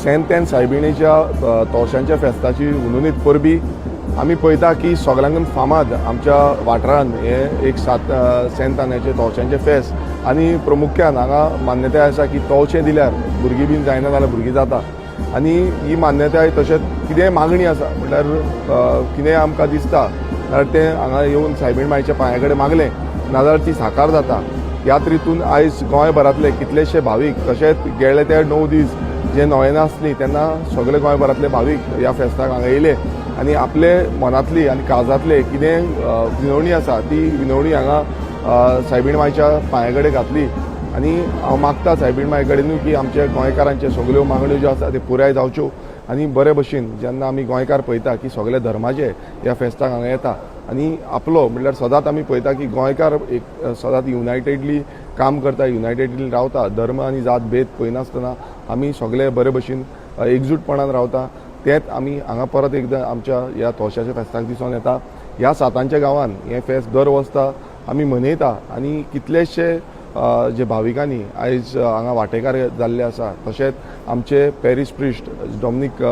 सेंत N सायबिणीच्या तोवशांच्या फेस्ताची हुनहुनीत परबी. आमी पळयता की सगळ्यांकून फामाद आमच्या वाठारान हे एक सात सेंत आनाचे तोवशांचें फेस्त आनी प्रमुख्यान हांगा मान्यताय आसा की तोवशें दिल्यार भुरगीं बीन जायना जाल्यार भुरगीं जाता आनी ही मान्यताय. तशेंच कितेंय मागणी आसा, म्हणल्यार कितेंय आमकां दिसता जाल्यार तें हांगा येवन सायबीण मायच्या पांया कडेन मागलें नाजाल्यार ती साकार जाता. ह्याच रितून आयज गोंयभरांतले कितलेशे भावीक, तशेंच गेले ते 9 दीस जे नोवेनां आसली तेन्ना सगळे गोंयभरांतले भावीक ह्या फेस्ताक हांगा येयले आनी आपले मनांतली आनी काळजांतले कितें विनवणी आसा ती विनवणी हांगा सायबीण मायच्या पांया कडेन घातली. आनी हांव मागता सायबीण माय कडेनूय की आमच्या गोंयकारांचे सगल्यो मागण्यो ज्यो आसा त्यो पुराय जावच्यो. आनी बरे भशेन जेन्ना आमी गोंयकार पळयता की सगळे धर्माचे ह्या फेस्ताक हांगा येता आनी आपलो म्हणल्यार सदांच आमी पळयता की गोंयकार एक सदांच युनायटेडली काम करता, युनायटेडली रावता. धर्म आनी जात भेद पळयनासतना आमी सगळे बरे भशेन एकजूटपणान रावता. तेंच आमी हांगा परत एकदां आमच्या ह्या तोवशाच्या फेस्ताक दिसून येता. ह्या सातांच्या गांवान हें फेस्त दर वर्सा आमी मनयता आनी कितलेशे जे भाविकांनी आयज हांगा वांटेकार जाल्ले आसा. तशेंच आमचे parish priest Dominic,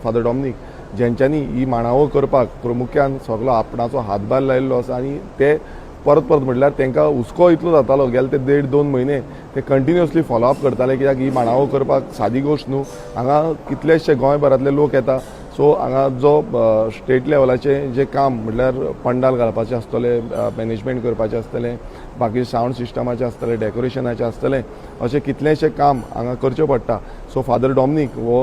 father Dominic, जेंच्यांनी ही मांडावळ करपाक प्रमुख्यान सगलो आपणाचो हातभार लायिल्लो आसा आनी ते परत परत, म्हटल्यार तांकां हुस्को इतलो जातालो, गेले ते देड दोन म्हयने ते कंटिन्युअसली फॉलोअप करताले, कित्याक ही मांडावळ करपाक सादी गोश्ट न्हू. हांगा कितलेशे गोंयभरांतले लोक येता. सो हांगा जो स्टेट लेवलाचें जें काम, म्हटल्यार पंडाल घालपाचें आसतलें, मॅनेजमेंट करपाचें आसतलें, बाकी सावंड सिस्टमाचें आसतलें, डेकोरेशनाचें आसतलें, अशें कितलेंशें काम हांगा करचें पडटा. सो फादर डॉमनीक हो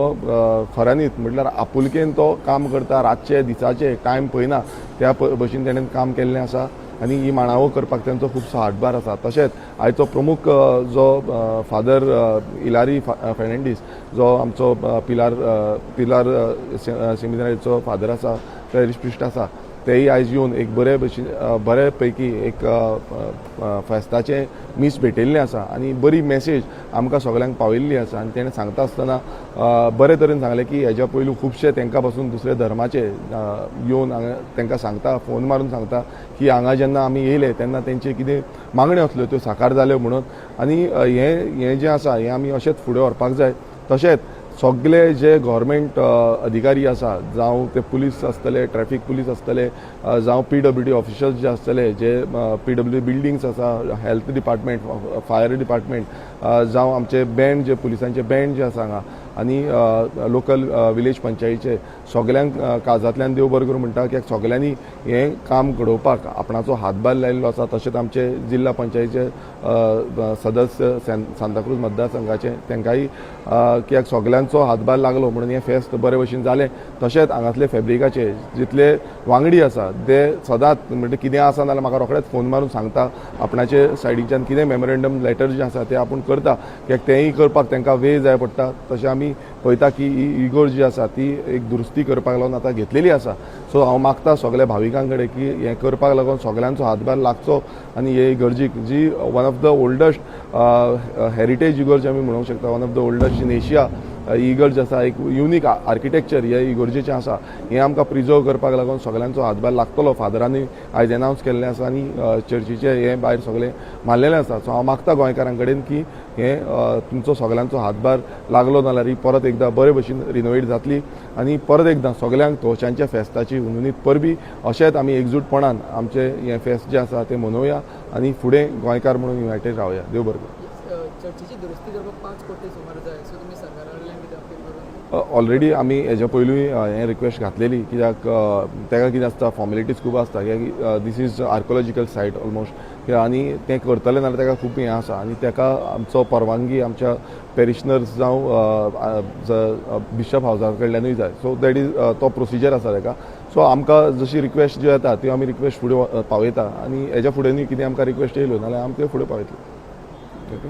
खऱ्यांनीच म्हटल्यार आपुलकेन तो काम करता. रातचे दिसाचे टायम पळयना, त्या भशेन तेणें काम केल्लें आसा आनी ही मांडावळ करपाक तेंचो खुबसो हातभार आसा. तशेंच आयचो प्रमुख जो फादर इलारी फेर्नांडीस, जो आमचो पिलार पिलार सेमिनारीचो फादर आसा, पॅरीश प्रिस्ट आसा, तेय आयज येवन एक बरे भशेन बरे पैकी एक फेस्ताचें मीस भेटयल्लें आसा आनी बरी मॅसेज आमकां सगल्यांक पावयल्ली आसा. आनी तेणें सांगता आसतना बरे तरेन सांगलें की हेज्या पयलू खुबशे तांकां पासून दुसऱ्या धर्माचे येवन हांगा तांकां सांगता, फोन मारून सांगता की हांगा जेन्ना आमी येयले तेन्ना तेंचे कितें मागण्यो आसल्यो त्यो साकार जाल्यो म्हणून. आनी हें हें जें आसा हें आमी अशेंच फुडें व्हरपाक जाय. तशेंच सगळे जे गव्हर्मेंट अधिकारी आसा, जावं ते पुलीस आसतले, ट्रॅफिक पुलीस आसतले, जावं पीडब्ल्यूडी ऑफिशल्स जे आसतले, जे पीडब्ल्यू बिल्डिंग्स आसा, हेल्थ डिपार्टमेंट, फायर डिपार्टमेंट, जावं आमचे बँड जे पुलिसांचे बँड जे आसा हांगा आनी लोकल विलेज पंचायतीचे, सगल्यांक काळजांतल्यान देव बरें करूं म्हणटा, कित्याक सगल्यांनी हें काम घडोवपाक आपणाचो हातभार लायिल्लो आसा. तशेंच आमचे जिल्हा पंचायतीचे सदस्य सांताक्रूज मतदारसंघाचे, तांकांय, कित्याक सगल्यांचो हातभार लागलो म्हणून हें फेस्त बरे भशेन जालें. तशेंच हांगासले फेब्रिकाचे जितले वांगडी आसा ते सदांच म्हणजे कितें आसा जाल्यार म्हाका रोखडेच फोन मारून सांगता. आपणाचे सायडीच्यान कितें मेमोरेंडम लेटर जें आसा तें आपूण करता, कित्याक तेंय करपाक तांकां वेळ जाय पडटा. तशें आमी पळयता की ही इगोर्ज जी आसा ती एक दुरुस्ती करपाक लागून आतां घेतलेली आसा. सो हांव मागता सगल्या भाविकां कडेन की हें करपाक लागून सगल्यांचो हातभार लागचो आनी हे इगर्जीक, जी one of the oldest heritage इगर्ज आमी म्हणूंक शकता, one of the oldest in Asia इगर्ज आसा, एक युनीक आर्किटेक्चर हे इगर्जेचें आसा, हें आमकां प्रिजर्व करपाक लागून सगल्यांचो हातभार लागतलो. फादरांनी आयज एनावन्स केल्लें आसा आनी चर्चीचें हें भायर सगळें मारलेलें आसा. सो हांव मागता गोंयकारां कडेन की हें तुमचो सगल्यांचो हातभार लागलो जाल्यार ही परत एकदां बरे भशेन रिनोवेट जातली. आनी परत एकदां सगल्यांक तोवशांच्या फेस्ताची हुनहुनीत परबी. अशेंच आमी एकजूटपणान आमचें हें फेस्त जें आसा तें मनोवया आनी फुडें गोंयकार म्हणून युनायटेड रावया. देव बरें करूं. चर्चीची दुरुस्ती करपाक 5 कोटी सुमार जाय, सो तुमी सरकारा कडल्यान कितें अपील करून? ऑलरेडी आमी हेज्या पयलूय हें रिक्वेस्ट घातलेली, कित्याक तेका कितें आसता, फॉर्मेलिटीज खूब आसता, कित्याक this is archaeological site almost आनी तें करतलें जाल्यार तेका खूब हें आसा आनी तेका आमचो परवानगी आमच्या पेरिशनर्स जावं बिशप हावजा कडल्यानूय जाय. सो that is तो प्रोसिजर आसा तेका. सो आमकां जशी रिक्वेस्ट ज्यो येता त्यो आमी रिक्वेस्ट फुडें पावयता आनी हेज्या फुडेंय कितें आमकां रिक्वेस्ट येयल्यो जाल्यार आमी त्यो फुडें पावयतले. ओके.